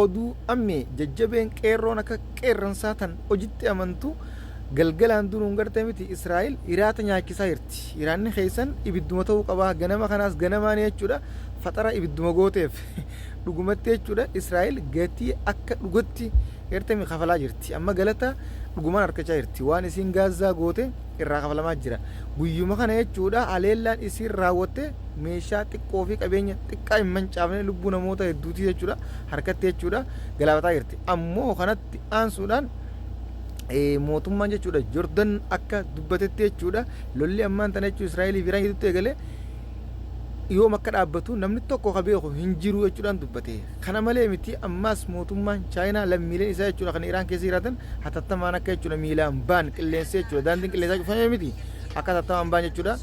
Oduu ammee jajjabeen qeerroon akka qeerransaa tan hojitti amantu galgalaan dunuun garte miti Israa'el hiraata nyaachisaa jirti. Hiraanni keessan ibidduma ta'uu qabaa ganama kanaas ganamaan jechuudha faxara ibidduma gooteef dhugumatti jechuudha Israa'el gatii akka dhugatti gartami kafalaa jirti. Amma galata dhugumaan harkachaa jirti. Waan isiin Gaazaa goote irraa kafalamaa jira. Guyyuma kana jechuudha haleellaan isiin raawwatte meeshaa xiqqoo fi qabeenya xiqqaa hin mancaafne lubbuu namoota hedduuti jechuudha harkatti jechuudha galaafataa jirti. Ammoo kanatti aansuudhaan mootummaan jechuudha Jordan akka dubbatetti jechuudha lolli ammaan tana jechuudha Israa'elii fi Iraan gidduutti eegale yoom akka dhaabbatu namni tokko ka beeku hin jiru jechuudhaan dubbate. Kana malee miti ammaas mootummaan Chaayinaa lammiileen isaa jechuudha kan Iraan keessa jiraatan hatattamaan akka jechuudha miilaan baan qilleensa jechuudha daandiin qilleensaa cufamee miti akka hatattamaan baan jechuudha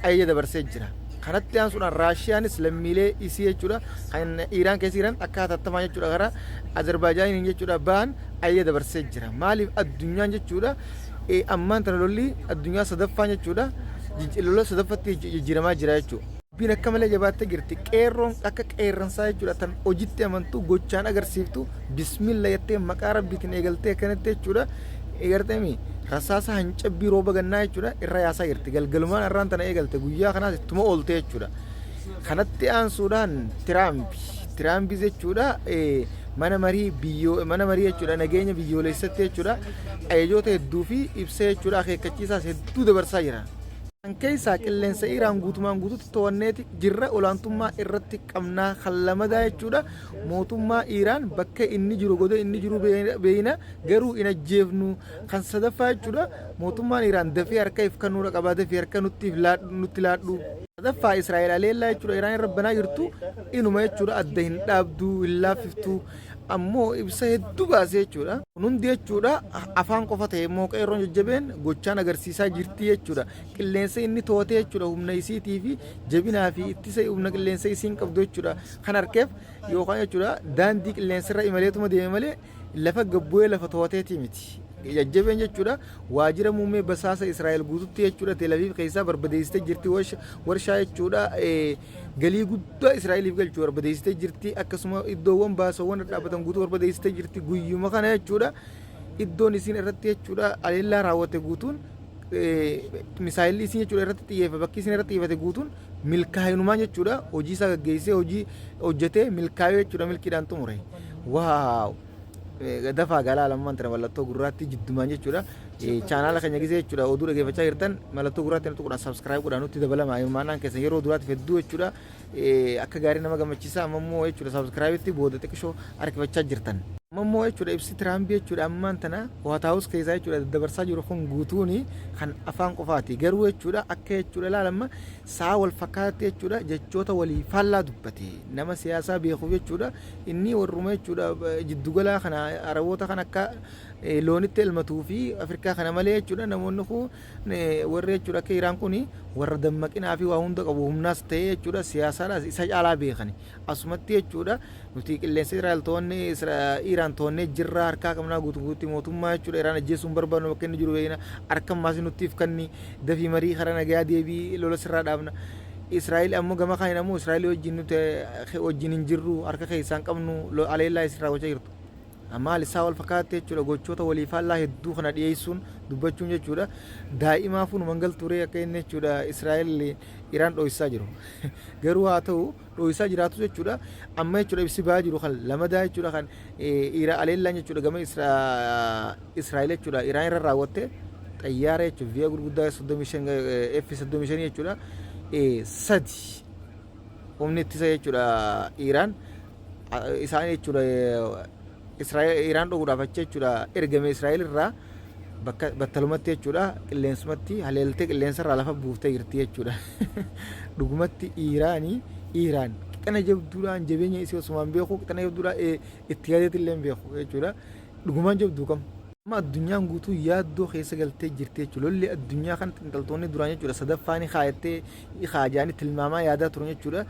ajaja dabarsee jira. Kanatti aansuudhaan Raashiyaanis lammiilee isii jechuudha kan Iraan keessa jiran akka hatattamaan jechuudha gara Azerbaaijaaniin jechuudha baan ajaja dabarsee jira. Maaliif addunyaan jechuudha ammaan tana lolli addunyaa sadaffaan jechuudha lola sadaffatti jijjiiramaa jira jechuudha. Dubbiin akka malee jabaattee jirti. Qeerroon akka qeerransaa jechuudha tan hojitti amantu gochaan agarsiiftu bismilla jettee maqaa rabbiitiin eegaltee akkanatti jechuudha. Eegarteemi rasaasa hancabbii rooba gannaa jechuudha irra yaasaa jirti. Galgalumaan har'aan tana eegalte guyyaa kanaas ittuma oolte jechuudha. Kanatti aansuudhaan Tiraampi Tiraampi jechuudha mana marii biyyoo mana marii jechuudha nageenya biyyoolessatti jechuudha ajajoota hedduu fi ibsa jechuudha akeekkachiisaas hedduu dabarsaa jira. Kan keessaa qilleensa Iraan guutumaan guututti to'anneeti jirra olaantummaa irratti qabnaa kan lamadaa jechuudha mootummaa Iraan bakka inni jiru goda inni jiru beeyna garuu hin ajjeefnu kan sadaffaa jechuudha mootummaan Iraan dafee harka if kennuudha qabaa dafee harka nutti nutti laadhu. Sadaffaa Israa'el aleellaa jechuudha Iraan irra banaa jirtu inuma jechuudha adda hin dhaabdu hin laaffiftu ammoo ibsa hedduu baasee jechuudha. Kun hundi jechuudha afaan qofa ta'e immoo qeerroon jajjabeen gochaan agarsiisaa jirti jechuudha. Qilleensa inni to'atee jechuudha humna isiitii fi jabinaa fi ittisa humna qilleensa isiin qabdu jechuudha. Kan harkeef yookaan jechuudha daandii qilleensa irra imaleetuma deeme malee lafa gabbu'ee lafa to'ateetii miti. Jajjabeen jechuudha waajjira muummee basaasa Israa'el guututti jechuudha Tel Aviv keessaa barbadeessitee jirti warshaa jechuudha galii guddaa Israa'eliif galchu barbadeessitee jirti akkasuma iddoowwan baasawwan dhadhaabatan guutuu barbadeessitee jirti guyyuma kana jechuudha iddoon isiin irratti jechuudha aleellaa raawwatte guutuun misaayilli isiin jechuudha irratti xiyyeeffa bakki isiin irratti xiyyeeffate guutuun milkaa'inumaan jechuudha hojii isaa gaggeessee hojii hojjetee milkaa'ee jechuudha milkiidhaan xumure waaw dafaa galaa lammaan tana mallattoo gurraatti jiddumaan jechuudha chaanaala keenya gisee jechuudha oduu dhageeffachaa jirtan mallattoo gurraatti nutti godhaan subscribe godhaan nutti dabalama hirmaannaan keessan yeroo duraatiif hedduu jechuudha akka gaarii nama gammachiisa amma immoo jechuudha subscribe booda xiqqishoo harkifachaa jirtan. Amma immoo jechuudha ibsi Tiraamp jechuudha ammaan tana White House keessaa jechuudha daddabarsaa jiru kun guutuuni kan afaan qofaati garuu jechuudha akka jechuudha ilaalamma sa'a wal fakkaataatti jechuudha jechoota walii faallaa dubbate nama siyaasaa beekuuf jechuudha inni warruma jechuudha jiddugalaa kana araboota kan akka loonitti elmatuu fi Afrikaa kana malee jechuudha namoonni kun warri jechuudha akka Iraan kun warra dammaqinaa fi waa hunda qabu humnaas ta'ee jechuudha siyaasaadhaas isa caalaa beekani asumatti jechuudha nuti qilleensa Israa'el to'annee Iraan to'annee jirra harkaa qabnaa guutuu guututti mootummaa jechuudha Iraan ajjeesuu hin barbaadnu bakka inni jiru beekna harka ammaas nuttiif kanni dafii marii karaa nagayaa deebii lola sirraa dhaabna. Israa'el ammoo gama kaaniin ammoo Israa'el wajjin nuti wajjin hin jirru harka keessaan qabnu aleellaa isin raawwachaa jirtu. Maal isaa wal fakkaatti jechuudha gochoota walii faallaa hedduu kana dhiyeessuun dubbachuun jechuudha daa'imaafuu numan galtuuree akka inni jechuudha Israa'el Iraan dho'isaa jiru. Garuu haa ta'u dho'isaa jiraatu jechuudha amma jechuudha ibsi ba'aa jiru kan lamadaa jechuudha kan Iraan aleellaan jechuudha gama Israa'el jechuudha Iraan irra raawwatte xayyaara jechuudha vi'a gurguddaa 35 F-35 jechuudha sadi humni ittisa jechuudha Iraan isaan jechuudha Israa'el Iraan dhoowwuudhaaf achi jechuudha ergame Israa'el irraa bakka battalumatti jechuudha qilleensumatti haleeltee qilleensa irraa lafa buuftee jirti jechuudha. Dhugumatti Iraanii Iraan qixana jabduudhaan jabeenya isii osumaan beeku qixana jabduudhaan itti yaadeetti illee hin beeku jechuudha. Dhugumaan jabduu kam. Amma addunyaan guutuu yaaddoo keessa galtee jirti jechuudha. Lolli addunyaa kan xiinxaltoonni duraan jechuudha sadaffaan kaayattee kaajaanii tilmaamaa yaadaa turan jechuudha.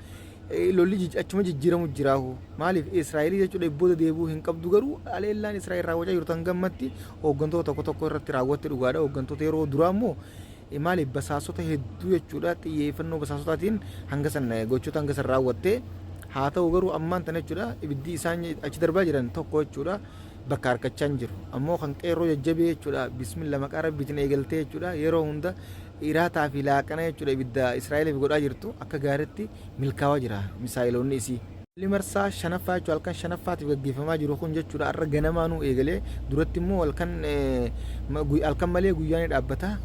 Lolli achuma jijjiiramu jiraahu. Maaliif Israa'el jechuudha booda deebi'uu hin qabdu garuu aleellaan Israa'el raawwachaa jirtu hanga ammatti hooggantoota tokko tokko irratti raawwatte dhugaadha. Hooggantoota yeroo duraa immoo maaliif basaasota hedduu jechuudha xiyyeeffannoo basaasotaatiin hanga san gochoota hanga san raawwatte Haa ta'u garuu ammaan tana jechuudha ibiddi isaan achi darbaa jiran tokko jechuudha bakka harkachaa hin jiru. Ammoo kan qeerroo jajjabee jechuudha bismillah maqaa rabbiitiin eegaltee jechuudha yeroo hunda iraataa fi laaqana jechuudha ibidda Israa'eliif godhaa jirtu akka gaariitti milkaawaa jira misaa'iloonni isii. Lolli marsaa shanaffaa jechuudha halkan shanaffaatiif gaggeeffamaa jiru kun jechuudha har'a ganamaanuu eegalee duratti immoo halkan halkan malee guyyaa ni dhaabbata.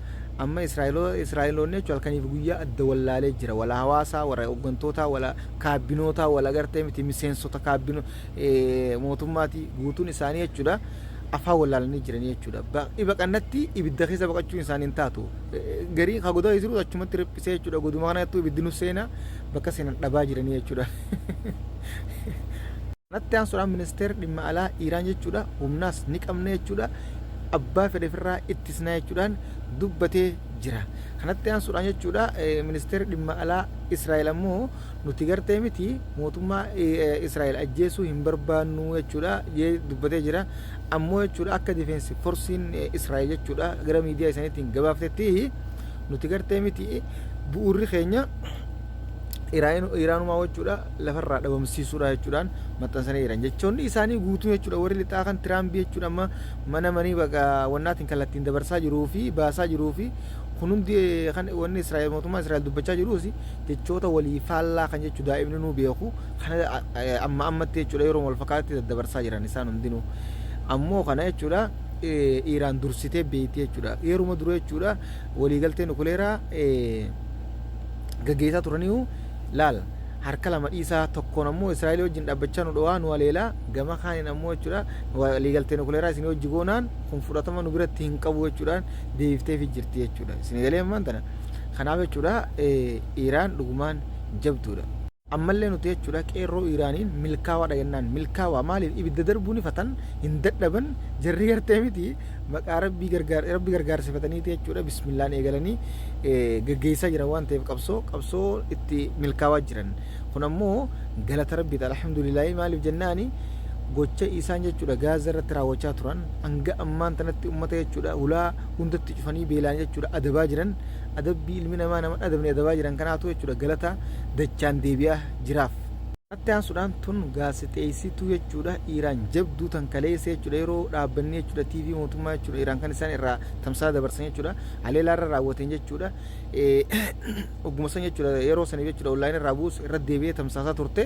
Amma Israa'eloonni jechuudha halkaniif guyyaa adda wallaalee jira. Wala hawaasaa, wala hooggantootaa, wala kaabinootaa, wala gartee miti miseensota kaabino mootummaati guutuun isaanii jechuudha afaan wallaalanii jiranii jechuudha. Baqannatti ibidda keessa baqachuun isaanii hin taatu. Garii ka godaa jiru achumatti riphisee jechuudha. Goduma kanattuu ibiddi nu seena bakka seenan dhabaa jiranii jechuudha. Kanatti aansuudhaan ministeerri dhimma alaa Iiraan jechuudha humnaas ni qabna jechuudha abbaa fedhe ofirraa ittisnaa jechuudhaan dubbatee jira. Kanatti aansuudhaan jechuudha ministeerri dhimma alaa Israa'el ammoo nuti gartee miti mootummaa Israa'el ajjeesuu hin barbaannu jechuudha dubbatee jira. Ammoo jechuudha akka difeensi forsiin Israa'el jechuudha gara miidiyaa isaaniitiin gabaaftetti nuti gartee miti bu'uurri keenya Iraanumaa jechuudha lafarraa dhabamsiisuudha jechuudhaan maxxansanii jiran. Jechoonni isaanii guutuu jechuudha warri lixaa kan Tiraambii jechuudha amma mana manii baqa wannaatiin kallattiin dabarsaa jiruu fi baasaa jiruu fi kun hundi kan wanni Israa'el mootummaa Israa'el dubbachaa jiruus jechoota walii faallaa kan jechuu daa'imni nuu beeku kana amma ammatti jechuudha yeroo wal fakkaatti daddabarsaa jiran isaan hundinuu. Ammoo kana jechuudha Iraan dursitee beekti jechuudha. Yeruma dura jechuudha waliigaltee nukuleeraa gaggeessaa turaniiru laal harka lama dhiisaa tokkoon ammoo Israa'el wajjin dhaabbachaa nu dhowaa nu haleelaa gama kaaniin ammoo jechuudha waliigaltee nukuleeraa isin wajji goonaan kun fudhatama nu biratti hin qabu jechuudhaan deebifteefi jirti jechuudha. Isin galee ammaan tana kanaaf jechuudha Iraan dhugumaan jabduudha. Ammallee nuti jechuudha qeerroo Iraaniin milkaawaadha jennaan milkaawaa maaliif ibidda darbuu ni fatan hin dadhaban jarri gartee miti maqaa rabbii gargaar rabbi gargaarsifataniiti jechuudha bismillaan eegalanii gaggeessaa jiran waan ta'eef qabsoo qabsoo itti milkaawaa jiran kun ammoo galata rabbiiti alhamdulillaahi maaliif jennaani gocha isaan jechuudha gaaza irratti raawwachaa turan hanga ammaan tanatti ummata jechuudha hulaa hundatti cufanii beelaan jechuudha adabaa jiran adabbii ilmi namaa nama adabne adabaa jiran kanaatu jechuudha galata dachaan deebi'aa jiraaf. Kanatti aansuudhaan tun gaazexeessituu jechuudha Iiraan jabduu tan kaleessa jechuudha yeroo dhaabbanni jechuudha TV mootummaa jechuudha Iiraan kan isaan irraa tamsaasa dabarsan jechuudha haleelaa irra raawwateen jechuudha ogguma san jechuudha yeroo saniif jechuudha onlaayinii irraa bu'us irra deebi'ee tamsaasaa turte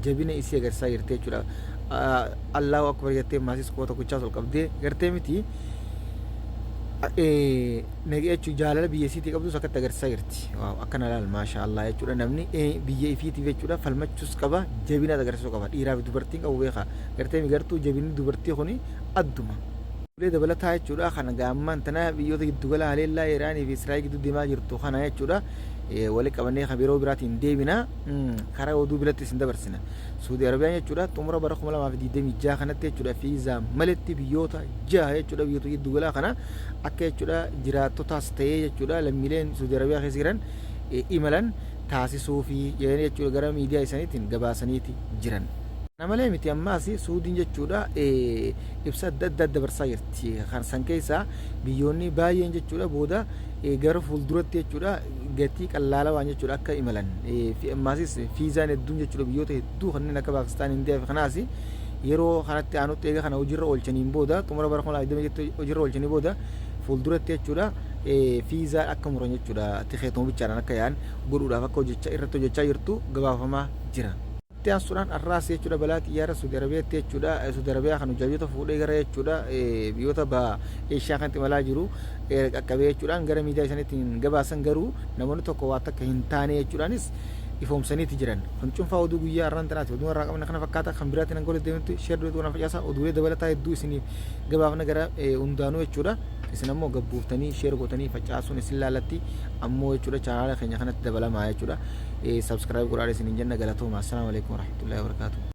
jabina isii agarsiisaa jirti jechuudha. Allahu akbar jettee maasis quba tokkichaas ol qabdee gartee miti nagee jechuun jaalala biyya isiitii qabdus akkatti agarsiisaa jirti. Waaw akkana laal maashaa Allah jechuudha namni biyya ifiitiif jechuudha falmachuus qaba jabina agarsiisuu qaba dhiiraa fi dubartiin qabu beeka gartee gartuu jabinni dubartii kuni adduma. Ulee dabalataa jechuudha kana gaammaan tana biyyoota giddugala haleellaa Iraanii fi Israa'el gidduu deemaa jirtu kana jechuudha wali qabannee kan yeroo biraatiin deebina karaa oduu biratti isin dabarsina. Suudi Arabiyaan jechuudha xumura bara 2026 kanatti jechuudha fiizaa maletti biyyoota jaha jechuudha biyyoota giddugalaa kana akka jechuudha jiraattotaas ta'ee jechuudha lammiileen Suudi Arabiyaa keessa jiran imalan taasisuu fi jedhanii jechuudha gara miidiyaa isaaniitiin gabaasaniiti jiran. Kana malee miti ammaas Suudiin jechuudha ibsa adda addaa dabarsaa jirti. Kan san keessaa biyyoonni baay'een jechuudha booda gara fuulduratti jechuudha gatii qallaalawaan jechuudha akka imalan ammaasis fiizaan hedduun jechuudha biyyoota hedduu kanneen akka Paakistaan, Indiyaa fi kanaas yeroo kanatti aanutti eega kana hojiirra oolchaniin booda xumura bara 2020 hojiirra oolchanii booda fuulduratti jechuudha fiizaa akka muran jechuudha tikeetuma bichaadhaan akka yaa'an godhuudhaaf akka hojjechaa irratti hojjechaa jirtu gabaafamaa jira. Itti aansuudhaan har'aas jechuudha balaa xiyyaara Suudi Arabiyaatti jechuudha Suudi Arabiyaa kan hojjaajota fuudhee gara jechuudha biyyoota baha Eeshiyaa kanatti imalaa jiru qaqqabee jechuudhaan gara miidiyaa isaaniitiin gabaasan garuu namoonni tokko waa takka hin taane jechuudhaanis ifoomsaniiti jiran. Kun cuunfaa oduu guyyaa har'aan tanaati. Oduu har'aa qabne kana fakkaata kan biraatiin hanga walitti deemnutti sheer dureetu waan facaasaa oduulee dabalataa hedduu isiniif gabaafna gara hundaanuu jechuudha. Isin ammoo gabbuuftanii sheer gootanii facaasuun isin laalatti ammoo jechuudha chaanaala keenya kanatti dabalamaa jechuudha. Subscribe godhaa isiniin jenna galatooma. Assalaamu alaikum warahmatullahi wabarakatuh.